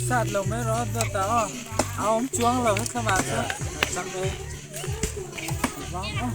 Sat lo mai rawh dawt ah aw a awm chuang lo hetlamah chuan chak e vang aw.